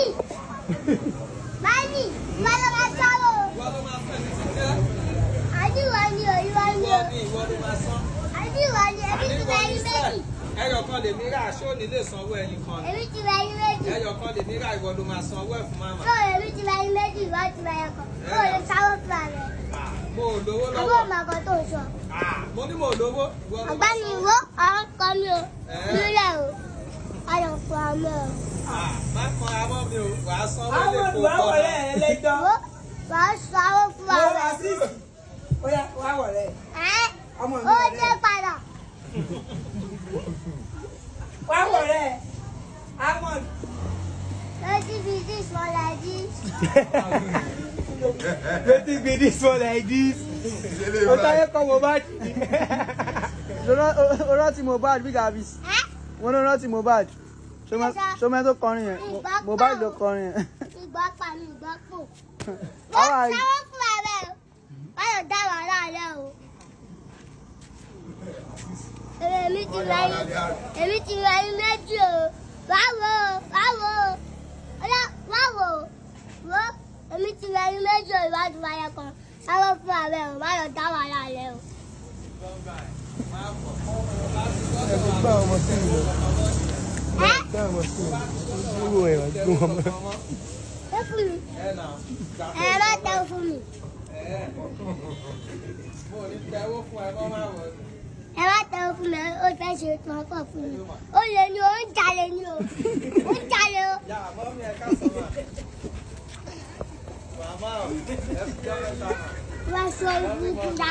Mami. Mami, ìwọ ló máa sanwó. Ìwọ ló máa san, èmi ti jẹ́. Àní ìwọ ni o, ìwọ ni Ìwọ o. ni, ìwọ ló máa san. Àní ìwọ ni, èmi ti ra ẹyin méjì. Ẹyọ kan lèmi rà, ṣé ò ní lè sanwó ẹyin kan ni? Èmi ti ra ẹyin méjì. Ẹyọ kan lèmi rà, ìwọ ló máa sanwó ẹ̀ fún màmá. Tó èmi ti ra ẹyin méjì, ìwọ ti ra ẹyọ kan. Ó lè sanwó fún ààrẹ. Ah, mo ò lówó Àbó lọ́wọ́. màkà tó ń sọ. Ah, mo ní mo ò lówó, ìwọ ló máa Ọ̀gbẹ́ni sanwó. ìwọ ọ̀rọ̀ kan mi o. Ẹ́. Nílẹ̀ o. Ayọ̀ fún àmì o. Ah, má kan amọ́ mi o, wàá sanwó ilé Ahmed kó wá kọ́ wọlé náà. ẹ lẹ́jọ́. Wo wàá sanwó fún Wo ààrẹ. Azeez. Ó yá wá wọlé. Ẹ́ Ọmọ mi ó wọlé. dé padà. Wá wọlé. Ahmed. Wetin be this one like this? Wetin be this one like this? O táyé kọ́ Mohbad. O rántí Mohbad bí Gabis. Ẹ́ Wọ́n ló rántí Mohbad. Ṣọmọ tó kọrin yẹn. Mohbad ló kọrin yẹn. Ìgbà pa mi, ìgbà pò. How Wọ́n are you? sanwó fún ààrẹ o. Báyọ̀ dá wàhálà rẹ o. Èmi ti ra ẹyin, èmi ti ra ẹyin méjì o. Wá wò ó, wá wò ó. Ọlá, wá wò ó. Wò ó, èmi ti ra ẹyin méjì o, ìwádìí wáyé kan. Sanwó fún ààrẹ o, báyọ̀ dá wàhálà rẹ o. Gbá ọmọ sí mi lọ. Ẹ́ Gbá ọmọ sí mi lọ. Owó ẹ̀ wá gbé wọn mọ́. ẹ fún mi. Ẹ nà, gbà Ẹ má tẹ fún mi. ẹ. Mo ò ní tẹ́wọ́ fún ẹ mọ́, má wọ̀. Ẹ má tẹ fún mi, ó fẹ́ ṣe tán pọ̀ fún mi. Ó lè ní o, ó ń jalè ní o. Ó ń jalè o. Yà, mọ́mí ẹ ká sọ mà. Màmá o, ẹ fi jọ́ mẹ́ta mà. Wá sọ ibùkún dá.